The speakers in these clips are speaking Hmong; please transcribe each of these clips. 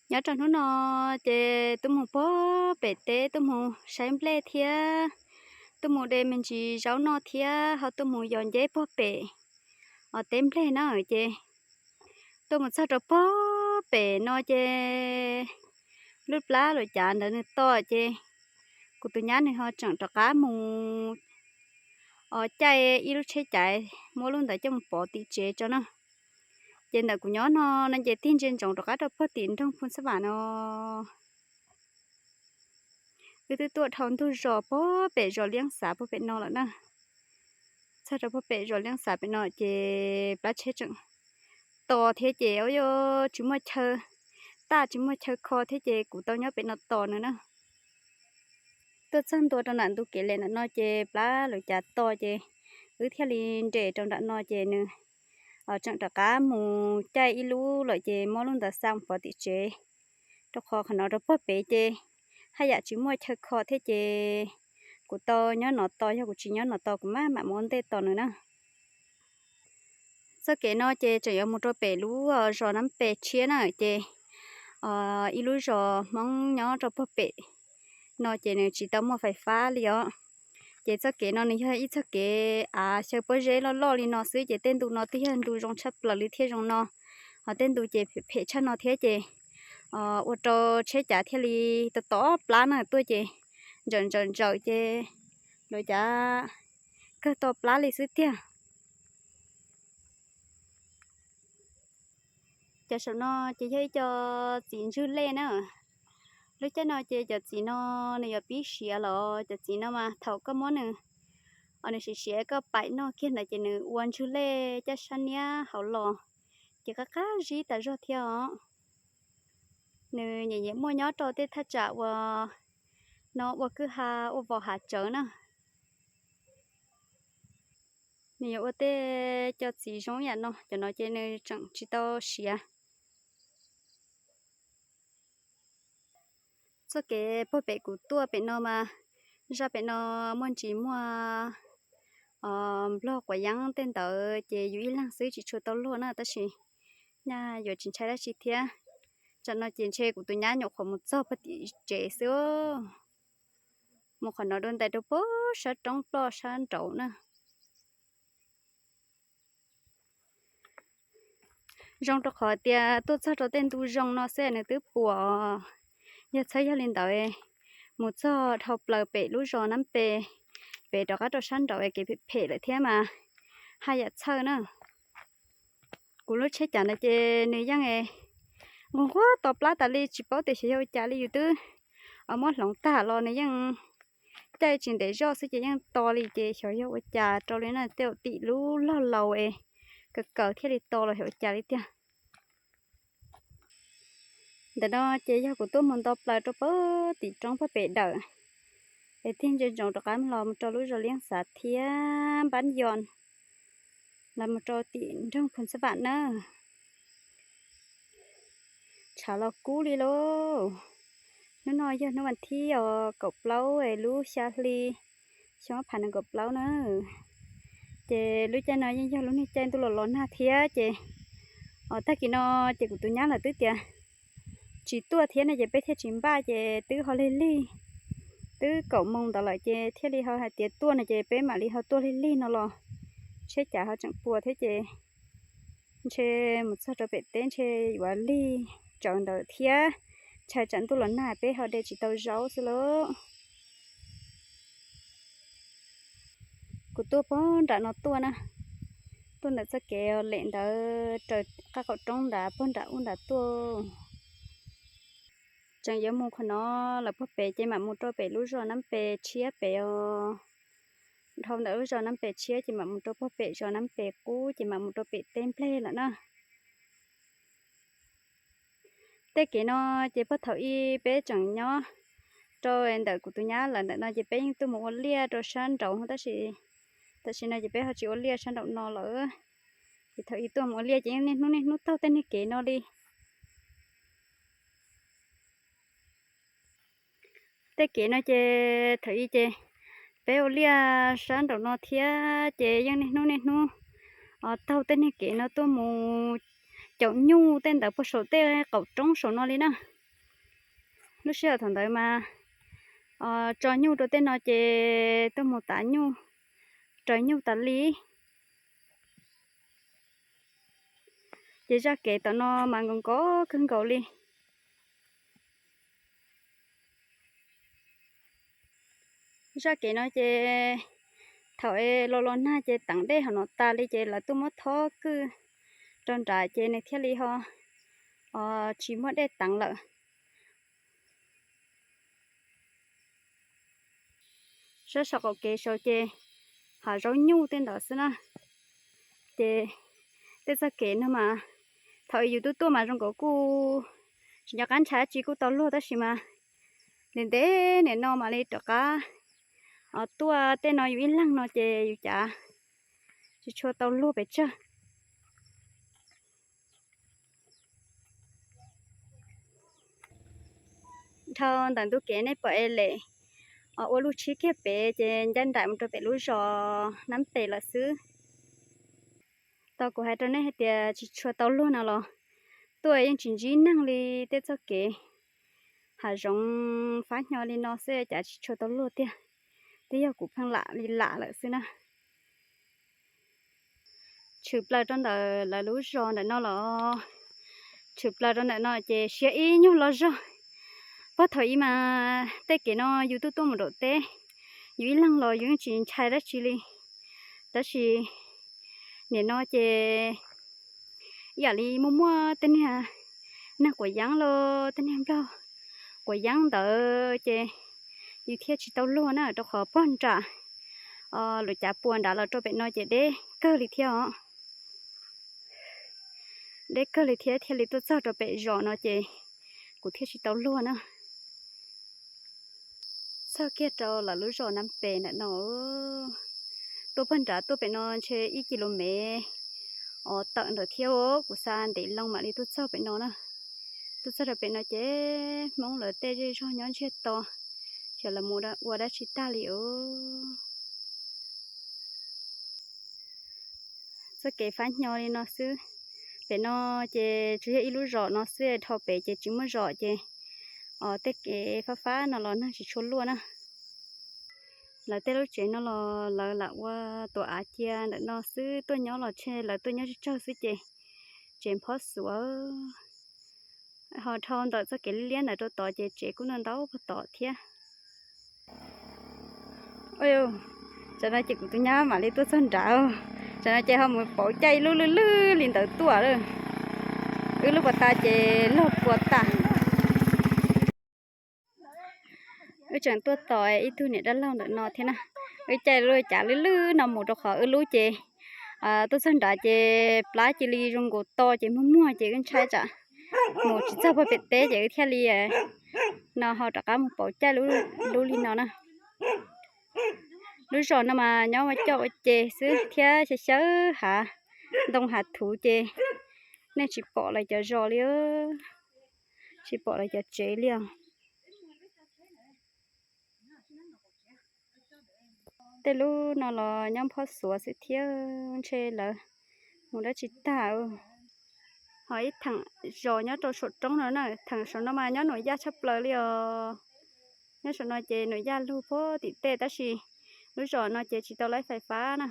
Nyob rau hnub no ces tuaj mus puag pem teb tuaj mus saib nplej thiab tuaj mus de me ntsis zaub noj thiab ho tuaj mus yos nceb puag pem teb nplej na ces tuaj mus txog rau puag pem no ces lub plab luam cav ntawd nws to ces kuv tus nyab nws ho tseem rov qab mus caij ib lub tsheb cav muab lub ntawd coj mus pov tim tsev tso na. Ces ntawm kuv nyob no no ces tig ntsia ntsoov rov qab rau puag tim nroog Phu Xab Vam no. Wb twb tuaj dhau ntug zos puag pem zos Liab Xav puag pem no lawm na. Txog rau puag pem zos Liab Xav pem no ces plab tsheb tseem to thiab ces ua tsis muaj chaw, taj tsis muaj chaw kho thiab ces kuv tau nyob pem no tos nws na. Tuaj txog ntua rau nram ntug kev lem nram no ces plab luam cav to ces wb thiaj li nres rau nram no ces nws tseem rov qab mus caij ib lub lawm ces muab lub ntawd xa mus pov tim tsev. Rau qhov qhov no rau puag pem ces haj yam tsis muaj chaw kho thiab ces kuv tau nyob no tos, yog kuv tsis nyob no tos kuv mam mam mus ua ntej tos nws na. Txoj kev no ces tseem yuav mus rau pem lub zos Nab Pes tshiab na ces ib lub zos Hmoob nyob rau puag pem no ces nws tsis tau muaj fais fab li os. Ces txoj kev no nws yog ib txoj kev av xyaw pob zeb loj loj li no xwb ces tej ntu no twb yog ntu zoo tshaj plaws li thiaj zoo no, ho tej ntu ces phem tshaj no thiab ces ua rau tsheb cav thiaj li to to plab na tuaj ces ntsaws ntsaws ntsaws ces luam cav kawg to plab li xwb tiag. Cov saum no ces yog ib co txiv ntswg lej na. Lub caij no ces cov txiv no nws yuav pib siav los cov txiv no mas thaum koj muab nws, nws siav siav koj paim noj kiag ntawd ces nws ua ntswg lej caj sab niab hauv los ces qab qab zib tas zog thiab os. Nws nyiam nyiam muaj nyob rau tej thaj tsam uas no ua kwj ha ua vos hav tsawv na. Nws yuav ua tej co txiv zoo yam no, cov no ces nws tseem tsis tau siav. Txoj kev puag pem kuv tuaj pem no mas zaj pem no muaj ntsis muaj nplog quav yeeb tej ntawd ces yus ib leeg xwb tsis tshua tau luag na tab sis nyaj yuav tsis ntshai dab tsi thiab. Tsam no ces ntshe kuv tus nyab nyuam qhuav mus txog puag tim tsev xwb. Mus qhov no dua ntais rau puag sab roob ploj sab nraud na. Zoo rau qhov tias tuaj txog rau tej ntu zoo no xwb nws twb puas. Yog txhawb yog li ntawd, mus txog dhau plaws pem lub zos Nab Pes, pem rov qab rau sab nraud kev phem phem lawm thiab mas haj yam txhawj na. Kuv lub tsheb cav ntawd ces nws yeej nquag nquag to plab tas li tsis paub tias xyov yog ua cas li, yus twb muab hloov tag los nws yeej caij tsis ntev zoj xwb ces yeej to li ces xyov yog ua cas rau li na, tej zaum tim lub log laus es kaws kaws thiaj li to los xyov ua cas li tiag. Ntawm no ces yog kuv tuaj mus nto plaws rau puag tim roob puag pem dawm es tig ntsia ntsoov rov qab los mus rau lub zos Liab Xav thiab Npab Yos, los mus rau tim nroog Phu Xab Vam na. Tshav los kub li lauj. Hnub no yog hnub vas thib os kaum plaub lub xya hli xyoo ob phav nees nkaum plaub na. Ces lub caij no yeej yog lub niag caij ntuj los los nag thiab ces tag kis no ces kuv tus nyab lawv twb tias tsis tuaj thiab no ces peb thiaj tsis npaj ces twb ho lig lig, twb kaum moos ntawd lawm ces thiaj li ho hais tias tuaj no ces peb mam li ho tuaj lig lig no los tsheb cav ho tseem puas thiab ces ntshe mus txog rau pem teb ntshe yuav lig tsawv ntawd thiab, ntshai tsam ntuj los nag peb ho de tsis tau zaub xwb lauj. Kuv tuaj puag nram no tuaj na, tuaj ntawm txoj kev lem ntawd raws qab qaum roob nrad puag nram ub nrad tuaj. Tseem yuav mus qhov no lawm puag pem ces mam mus rau pem lub zos Nab Pes tshiab pem os. Dhau ntawm lub zos Nab Pes tshiab ces mam mus rau puag pem zos Nab Pes qub ces mam mus rau pem teb nplej lawm na. Tej kev no ces puag thaum ub peb tseem nyob rau ntawm kuv tus nyab lawv ntawm no ces peb yeej tuaj mus ua liaj rau sab nraud tab sis tam sim no ces peb ho tsis ua liaj sab nraum no lawm. Ces thaum ub tuaj mus ua liaj ces yeej niaj hnub niaj hnub taug tej niag kev no li. Tej kev no ces thaum ub ces peb ua liaj sab nraum no thiab ces yeej niaj hnub niaj hnub taug tej niag kev no tuaj mus caum nyuj tej ntawd puag saum tej qaum roob saum no li na. Lub sij hawm thaum ntawd mas tso nyuj rau tej no ces tuaj mus tav nyuj, raws nyuj tas li. Ces zaj kev tom no mas nkaus nkaus kawg nkaus li. Zaj kev no ces thaum los los nag ces teev dej hauv no tas li ces lawv tuaj muab thob kwj rau nrad ces nws thiaj li ho tsis muaj dej teev lawm. Sab saum qaum kev saud ces hav zaub nyuj tej ntawd xwb na. Ces tej txoj kev no mas thaum yus tuaj tuaj mas zoo nkaus kuj tsis nco qab ntshai dab tsi kuj tau luag tab sis mas ntev ntev nim no mam li rov qab tuaj tej no yus ib leeg no ces yus cav tsis tshua tau luag pes tsawg. Dhau ntawm ntu kev nej pom es lem ua lub tshib kiag pem ces ncaj nraim mus rau pem lub zos Nab Pes lawm xwb. Tau kuv hais rau nej hais tias tsis tshua tau luag no los tuaj yeej tsis ntsib neeg li. Tej txoj kev hav zoov fab hnyo li no xwb cas tsis tshua tau luag tiag. Twb yog kuv pheej lam li lam lawm xwb na. Tshwm plaws rau ntawm lawv lub zos ntawm no los, tshwm plaws rau ntawm no ces siab ib nyuag loj zog. Puag thaum ub mas tej kev no yus tuaj tuaj mus nraum teb, yus ib leeg los yus yeej tsis ntshai dab tsi li. Tab sis nim no ces ib yam li muaj muaj tej niag neeg quav yeeb los tej niag nplog quav yeeb ntawd ces yus thiaj tsis tau luag na, rau qhov puag nram lub cav puas nrad los rau pem no ces deb kawg li thiab os. Deb kawg li thiab thiaj li tuaj txog rau pem zos no ces kuv thiaj tsis tau luag na. Txog kiag rau lawv lub zos Nab Pes ntawm no, tuaj puag nrad tuaj pem no ntshe ib kis lus mev os tawm ntawd thiab os. Kuv xa ntev loo mam li tuaj txog pem no na. Tuaj txog rau pem no ces Hmoob lawv tej zej zog nyob ntsiag to, ces lawv mus ua dab tsi tag li os. Txoj kev fab hnyo li no xwb. Pem no ces tsuas yog ib lub zos no xwb, dhau pem ces tsis muaj zos ces tej kev fab fab no los neeg tsis tshua luaj na. Lawv tej lub tsev no los lawv lam ua tuam av cia ntawm no xwb, tuaj nyob los ntshe lawv tuaj nyob tsawg tsawg xwb ces tsev phob xuav. Ho dhau ntawm txoj kev liab liab ntawd rau tod ces tsev kuj ntau ntau puag tod thiab. Tam no ces kuv tus nyab mam li tuaj txog nrad. Tam no ces ho mus pauv caij ib lub lwj lwj li ntawd tuaj lawm. Wb lub puas tas ces log puas tas. Wb tseem tuaj tos ib tug niam dab laug ntawm no thiab na. Wb caij lub cav lwj lwj no mus rau qhov wb lub ces tuaj txog nrad ces plab cia li zoo nkaus to ces muag muag ces wb ntshai tsam mus tsis txog puag pem teb ces wb thiaj li no ho rov qab mus pauv caij lub li no na. Lub zos no mas nyob ua coj ua ce xwb thiab xyaw xyaw hav ntoo hav thuv ces nej tsis pom lawv cov zos li, tsis pom lawv cov tsev li os. Tej lub no los nyob phob xuav xwb thiab, ntshe lawv mus dab tsi tag. Ho ib theem zos nyob rau saum roob no na, theem saum no mas nyob nuam yaj tshaj plaws li os. Nyob saum no ces nuam yaj lug puag tim tej tab sis lub zos no ces tsis tau laib fais fab na.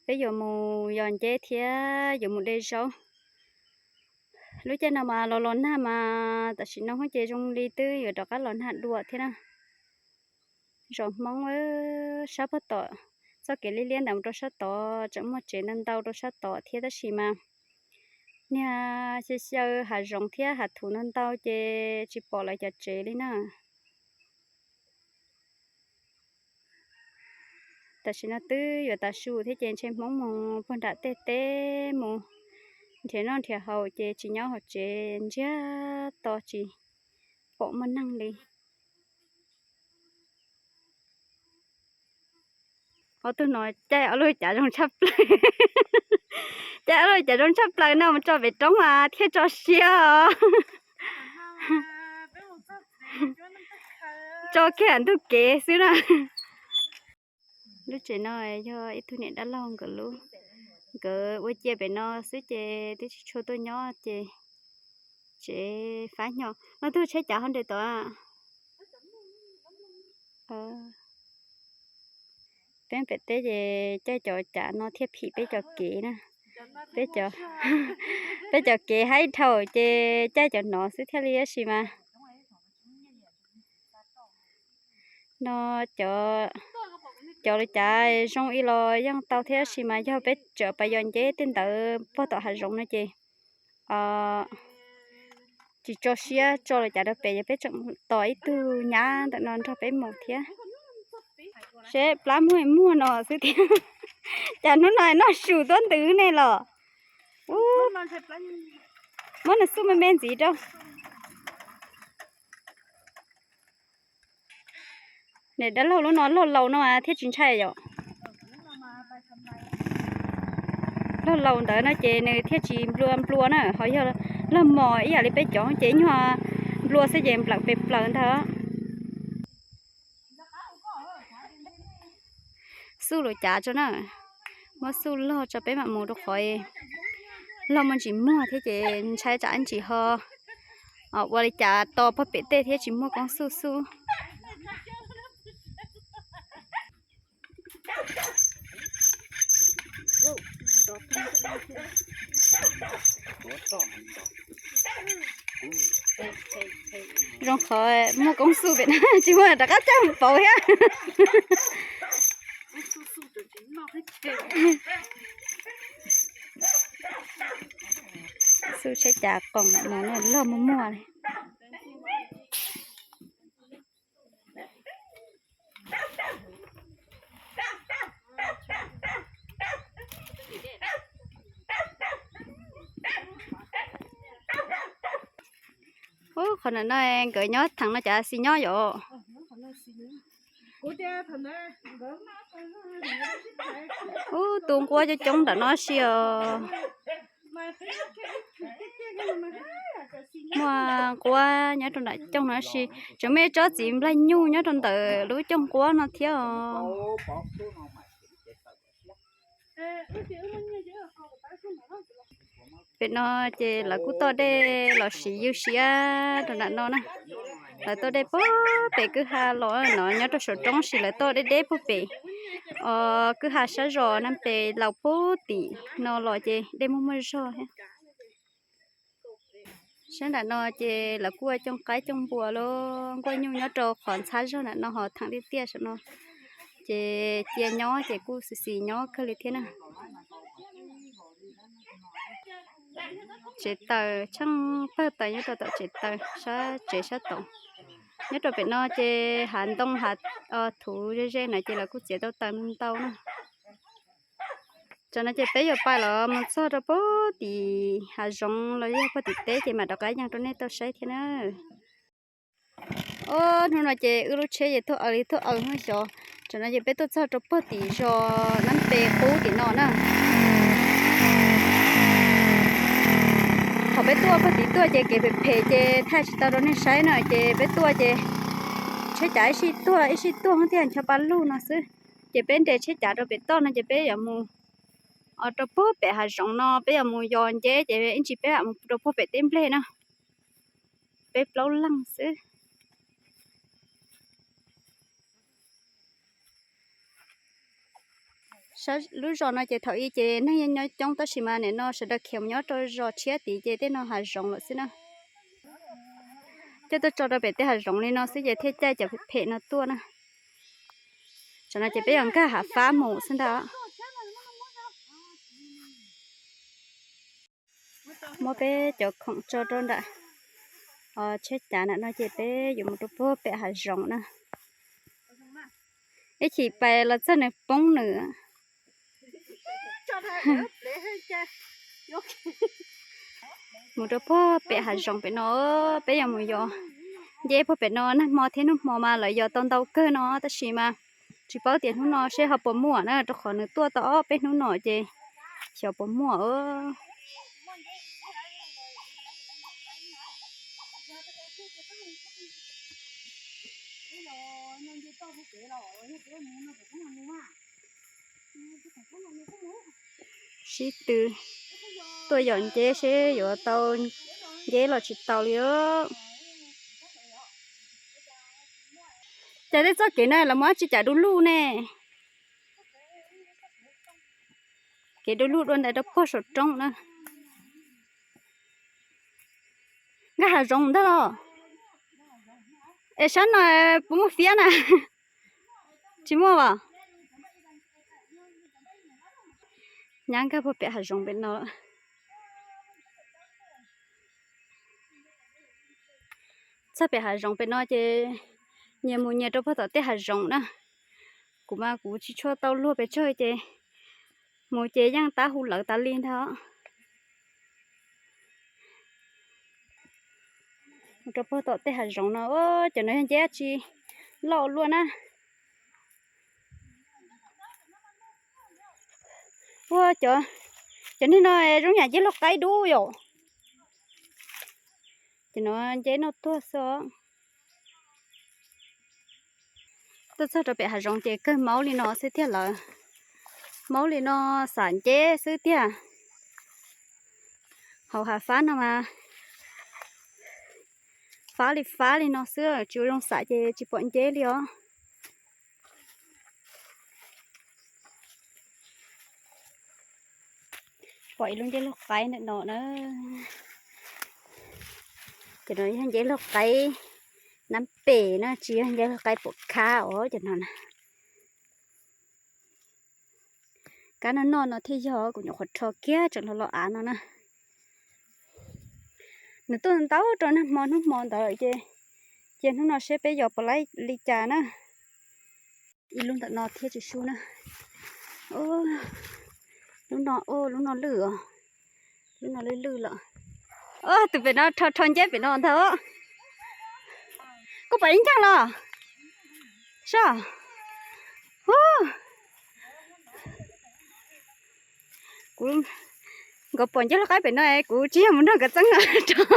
Peb yuav mus yos nceb thiab yuav mus de zaub. Lub caij no mas los los nag mas tam sim no ces zoo li twb yuav rov qab los nag dua thiab na. Zos Hmoob sab puag tom, txoj kev liab liab ntawm mus rau sab tod tseem muaj tsev ntau ntau rau sab tod thiab tab sis mas niag xyaw xyaw hav zoov thiab hav thuv ntau ntau ces tsis pom lawv cov tsev li na. Tam sim no twb yuav tav su thiab ces ntshe Hmoob mus puag nram tej teb mus nrhiav noj nrhiav haus ces tsis nyob hauv tsev ntsiag to tsis pom muaj neeg li. Ob tug no caij ob lub cav zoo tshaj plaws. Caij ob lub cav zoo tshaj plaws no mus tso pem roob mas thiaj tso siab os. Tso kiag ntug kev xwb na. Lub tsev no yog ib tug niam dab laug nkawd lub, nkawd ua cia pem no xwb ces twb tsis tshua tuaj nyob ces tsev fab nyo no twb tsheb cav ho nres tod. Peb pem teb ces caij cov cav no thiaj phim peb cov kev na. Peb cov kev haib dhau ces caij cov no xwb thiaj li tab sis mas no cov, cov lus cav zoo li los yeej tau thiab tab sis mas yog peb tseem pas yos nceb tej ntawd puag tom hav zoov no ces tsis tso siab tso lus cav rau pem, yog peb tseem tos ib tug nyab ntawm no nrog peb mus thiab. Seb plab muag muag no xwb thiab. Cas hnub no noj su tuab ntws ne los? Muab nws xub me me ntxiv rau. Niam dab laug lub no log laus no thiaj tsis ntshai yom. Log laus ntawd no ces nws thiaj tsis nplua nplua na, ho yog log mos ib yam li peb cov ces nyuag nplua xwb ces npleem pes plaws ntag. Xub lus cav tso na, muab xub log tso peb mam mus rau qhov log muaj ntsis muag thiab ces ntshai tsam ntsis ho ua li cas to puag pem tej thiab tsis muaj koob xub xub. Zoo qhov muaj koob xub pem na tsis muaj rov qab coj mus pauv thiab. Xub tsheb cav qoom no log muag muag li. Ub, qhov ntawm no nkawd nyob theem no cas xis nyob yom. Ub, tu nquab coob coob nram no si os. Muaj nquab nyob rau nram cooj no si, tseem muaj tsob txiv nplaig nyuj nyob rau ntawm lub cooj nquab no thiab os. Pem no ces lawv kuj toj dej los siv ywj siab rau nram no na. Lawv toj dej puag pem kwj ha los no nyob rau saum roob sis lawv toj deb deb puag pem os, kwj ha sab zos na pem laus puag tim no los ces dej muaj muaj zog thiab. Sab nram no ces lawv kuj ua cooj qaib cooj npua los nkuaj nyuj nyob rau qhov ntxhab zog nram no ho theem tiaj tiaj saum no. Ces cia nyob ces kuj xis xis nyob kawg li thiab na. Tsev taws tsheej pawg taws nyob rau tom tsev taws sab tsev sab tod. Nyob rau pem no ces hav ntoo hav thuv ze ze na ces lawv kuj txiav tau taws ntau na. Tam no ces peb yuav pais los mus txog rau puag tim hav zoov los yog puag tim teb ces mam rov qab yees rau nej tau saib thiab na. Ob hnub no ces wb lub tsheb ces tuaj aws li tuaj aws no xyov. Tam no ces peb tuaj txog rau puag tim zos Nab Pes qub tim no na. Thaum peb tuaj puag tim tuaj ces kev phem phem ces thaij tsis tau rau nej saib na ces peb tuaj ces tsheb cav ib sij tuag ib sij tuag thiaj ncho pa lug no xwb. Ces peb nres tsheb cav rau pem toj no ces peb yuav mus rau puag pem hav zoov no peb yuav mus yos nceb ces ib ntsis peb mam mus rau puag pem teb nplej na. Peb plaub leeg xwb. Lub zos no ces thaum ub ces neeg yeej nyob coob tab sis mas nim no sawv daws khiav mus nyob rau zos tshiab tid ces tej no hav zoov lawm xwb na. Coj tuaj tso rau pem tej hav zoov li no xwb ces thiaj caij cov phem no tuaj na. Tam no ces peb yuav nkag hav fab mus xwb ntag. Muab peb cov khoom tso rau nram tsheb cav nram no ces peb yuav mus rau puag pem hav zoov na. Ib chim pais los txog nws poob nws. Mus rau puag pem hav zoov pem no, peb yuav mus yos nceb puag pem no. Nag hmo thiab hnub hmo mas lawv yos tau ntau kawg no tab sis mas tsis paub tias hnub no seb ho puas muaj na, rau qhov nws tuaj tau ob peb hnub no ces xyov puas muaj. Sib tw tuaj yos nceb seb yuav tau Nceb los tsis tau li. Cas tej txoj kev no los mus dab tsi cas du lug ne? Kev du lug dua ntais rau puag saum roob na. Nkag hav zoov ntag los? Es sab no puas muaj fiab na? Tsis muaj as. Nyab nkag puag pem hav zoov pem no. Txog pem hav zoov pem no ces nyias mus nyias rau puag tom tej hav zoov na. Kuv mas kuv tsis tshua tau luag pes tsawg ces mus ces yeej tab hu lawv tas li ntag. Mus rau puag tom tej hav zoov no, cov no yog nceb dab tsi loj luaj na. Ua cov, cov niag no zoo yam nceb laug qaib dub yom. Ces no nceb noj tuag xwb. Tuaj txog rau pem hav zoov ces kawg maub li no xwb tiag lawm. Maub li no xam nceb xwb tiag. Hauv hav fab no mas fab li fab li no xwb, tsis ua zoo xam ces tsis pom nceb li os. Pom ib lub nceb laug qaib ntawm no na. Ces no yog nceb laug qaib nab pem na, tsis yog nceb laug qaib pom khab os cov no na. Kab no noj no thiaj yog, kuv nyuam qhuav rho kiag tseem los los av no na. Nws tuaj ntau rau nag hmo hnub hmo ntawd ces, ces hnub no seb peb yos puas laib li cas na. Ib lub ntawm no thiab tsis sub na. Lub no, lub no lwj os. Lub no lwj lwj lawm. Tus pem no rho rho nceb pem no ntag. Koj pom ib ncaag los? Sab. Kuv, nkawd pom nceb laug qaib pem no, kuv tsis yog mus nrog nkawd txeeb,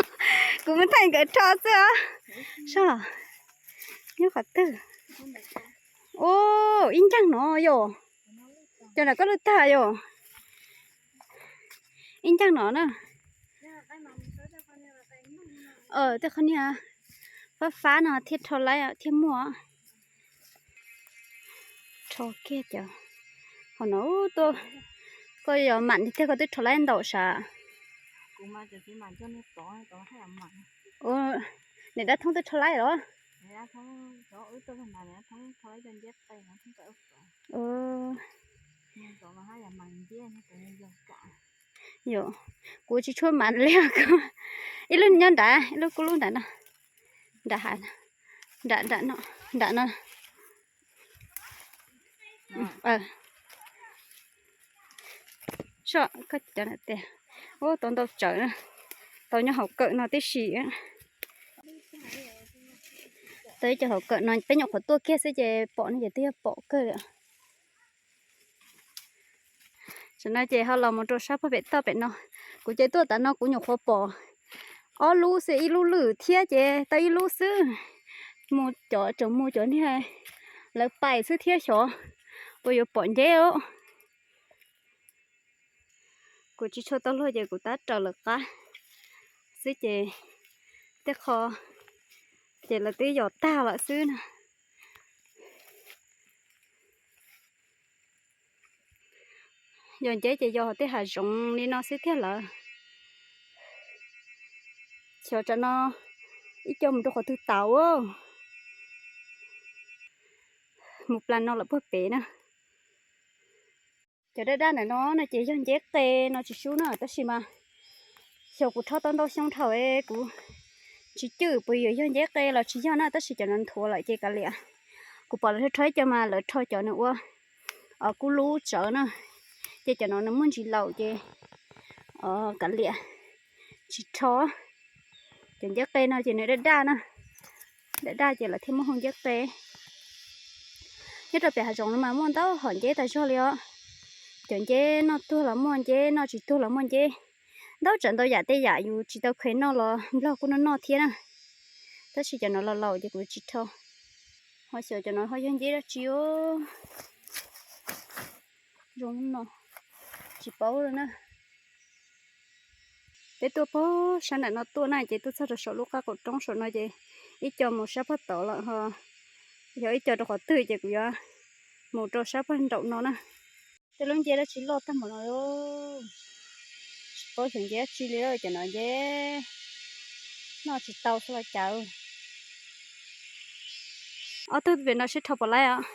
kuv mus thaij nkawd rho xwb. Sab, nyob qhov twg? Ib ncaag no yom. Cov nram koj lwj tag yom. Ib ncaag no na. Tej qhov niag fab fab no thiaj rho laib thiaj muaj. Rho kiag cov, qhov no tuaj, koj yog mam li tiag koj twb rho laib ntau sav. Niam dab thoob twb rho laib los? Yog, kuv tsis tshua mam li, ib lub nyob nrad, ib lub kub lub nrad no, nram hav, nram, nram no. Sab, koj cov na tes, ub, tau ntau tsawv na, tau nyob hauv kawm no tib si. Tau ib co hauv kawm no peb nyuam qhuav tuaj kiag xwb ces pom no ces twb yog pom kawg li. Tam no ces ho los mus rau sab puag pem toj pem no, kuv ces tuaj tas no kuv nyuam qhuav pom ob lub xwb, ib lub lwj thiab ces tau ib lub xwb. Mus cov tseem mus cov niag lawv pais xwb thiab xyov puas yuav pom nceb os. Kuv tsis tshua tau luag ces kuv tab raws lawv qab xwb ces tej qho ces lawv twb yos tag lawm xwb na. Yos nceb ces yos hauv tej hav zoov li no xwb thiab lawm. Xyov tsam no ib co mus rau qhov twg tas. Mus plas no lawm puag pem na. Cov daj daj ntawm no no ces yog nceb qe no tsis sub na, tab sis mas xyov kuv rho tau ntau xyoo dhau kuv tsis cwj puas yuav yog nceb qe los tsis yog na, tab sis cov no nthuav lawm ces kav liam. Kuv pom lawv rho rho ib co mas lawv rho cov nws ua kub lub tsawv na, ces cov no nws muaj ntsis laus ces kav liam tsis rho. Cov nceb qe no ces nws daj daj na, daj daj ces lawv thiaj muab hu nceb qe. Nyob rau pem hav zoov no mas muaj ntau hom nceb tas zog li os. Cov nceb noj tuag los muaj, nceb noj tsis tuag los muaj nceb. Ntau tsav ntau yam, tej yam yus tsis tau kheev noj los nplog kuj noj noj thiab na. Tab sis cov no laus laus ces kuv tsis rho. Ho xyov cov no ho yog nceb dab tsi os. Zoo no tsis paub li na. Peb tuaj pog sab nram no tuaj na ces tuaj txog rau saum lub qab qaum roob saum no ces ib co mus sab pog tod lawm ho yog ib co rau qhov twg ces kuv yuav mus rau sab pog nraum no na. Tej lub nceb dab tsi loj tag npaum no, tsis paub xyov nceb dab tsi li, cov no nceb noj tsis tau xwb los cas. Ob tug pem no seb rho puas laib os.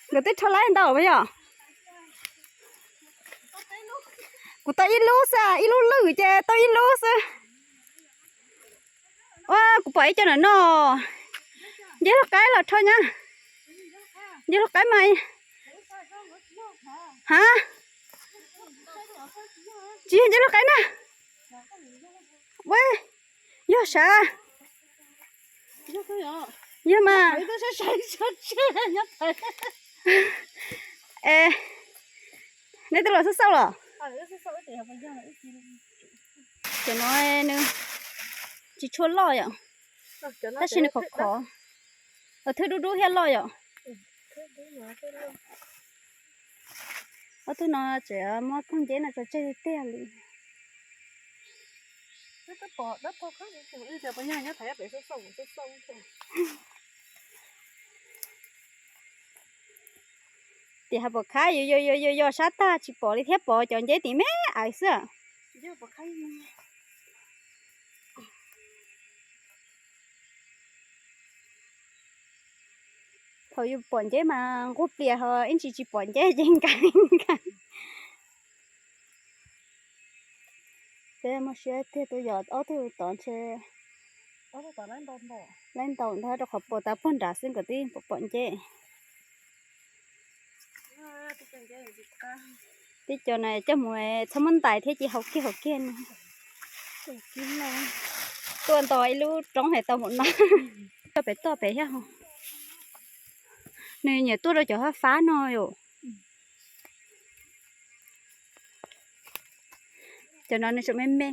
Nkawd twb rho laib ntau mas yog. Kuv tau ib lub xwb, ib lub lwj ces tau ib lub xwb. Ua kuv pom ib co nram no, nceb lauj qaib los rho nyab. Nceb lauj qaib mas. Ha, tsis yog nceb lauj qaib na. Ua, yog sav. Yog mas. Es neb twb los xauj xauj los? Cov no nws tsis tshua loj yom, tab sis nws khov khov. Thwb dub dub thiab loj yom. Ob tug no tseem muab koog nceb no tso tseg tiag tiag li. Tim ha pom khab yuav yuav yuav yuav sab tag tsis pom li thiab, pom cov nceb tim me ais xwb. Thaum yus pom nceb mas nquag plias ho ib ntsis tsis pom nceb ces nkees nkees. Peb muaj siab tiag, tuaj yos ob tug tod ntshe laib ntau ntag, rau qhov puas tas puag nrad xwb nkawd twb pom pom nceb. Tib co na coj mus txhob muab ntais thiab ces haus kiag haus kiag no. Tuaj nto ib lub roob hais tau npaum no. Toj pem toj pem thiab. Nws nyiam tuaj rau cov fab fab no yom. Cov no nws tseem me me.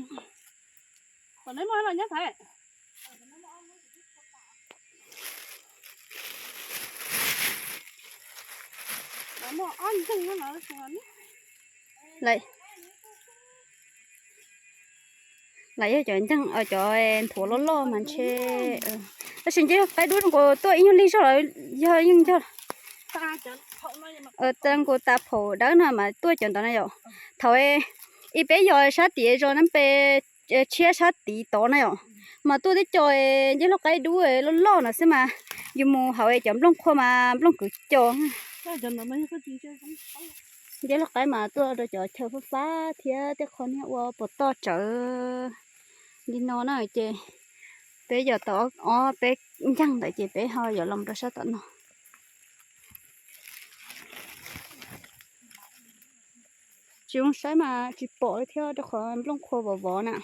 Lawv yog cov nceeg, cov nthuav loj loj mas ntshe. Tab sis nceb qaib dub zoo nkaus tuaj ib nyuag lig zog los yog yeej yog. Zoo nkaus tas phaum dawb no mas tuaj cov ntawd na yom. Thaum ib peb yos sab tid zos na, peb tshiab sab tid tod na yom, mas tuaj tib co nceb lauj qaib dub loj loj no xwb mas yus mus hauv cov nplooj qhuav mas nplooj kwv co. Nceb lauj qaib mas tuaj rau cov chaw fab fab thiab tej qho niag ua puas toj tsawv li no na ces peb yog tau ob peb nceeg ntawd ces peb ho yuav los rau sab tom no. Tsis zoo saib mas tsis pom li thiab rau qhov nplooj qhuav vov vov na.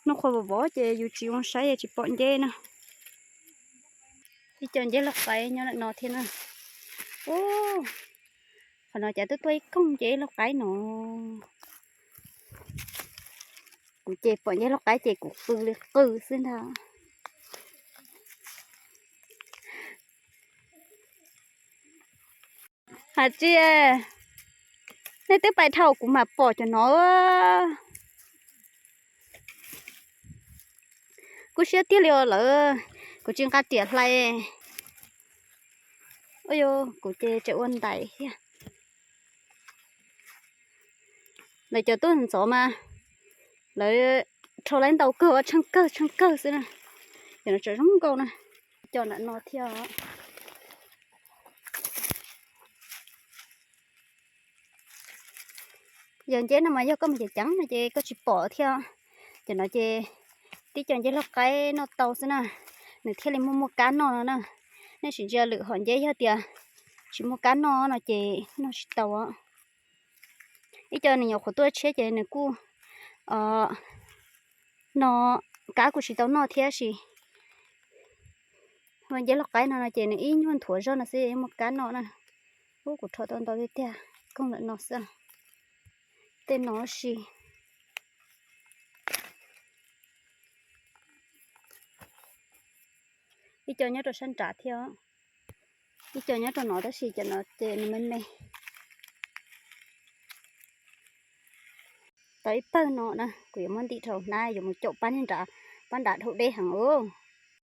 Nplooj qhuav vov vov ces yus tsis zoo saib tsis pom nceb na. Ib co nceb lauj qaib nyob ntawm no thiab na. Ub, qhov no cas twb tuaj ib koog nceb lauj qaib no. Kuv ces pom nceb lauj qaib ces kuv qw li qw xwb ntag. Hais tias nej twb pais dhau kuv mam pom cov no. Kub siab tiag li os lawm, kuv tsis nqa riam hlais. Ua yus kuv ces tseem ua ntais thiab. Lawv cov tuaj ntxov mas lawv rho laib ntau kawg, tsheej kawg tsheej kawg xwb na. Cov no tseem zoo nkauj na. Cov nram no thiab. Yog nceb no mas yog koj mus ceev ceev no ces koj tsis pom thiab. Cov no ces tib co nceb lauj qaib noj tau xwb na, nws thiaj li muaj muaj kab noj no na. Nej sim ntsia lwm hom nceb yog tias tsis muaj kab noj no ces noj tsis tau. Ib co nws nyuam qhuav tuaj tshiab ces nws kuj no kab kuj tsis tau noj thiab sis. Ua nceb lauj qaib no no ces nws ib nyuag nthuav zog no xwb yeej muaj kab noj na. Ub, kuv rho tau ntau tiag tiag, koog ntawm no xwb. Tej no si. Ib co nyob rau sab nrad thiab. Ib co nyob rau no tab sis cov no ces nws me me. Ib pawg no na kuv yuav muab ntim rau hnab yuav mus caum pab niag nrad, pab nrad dhau deb heev os.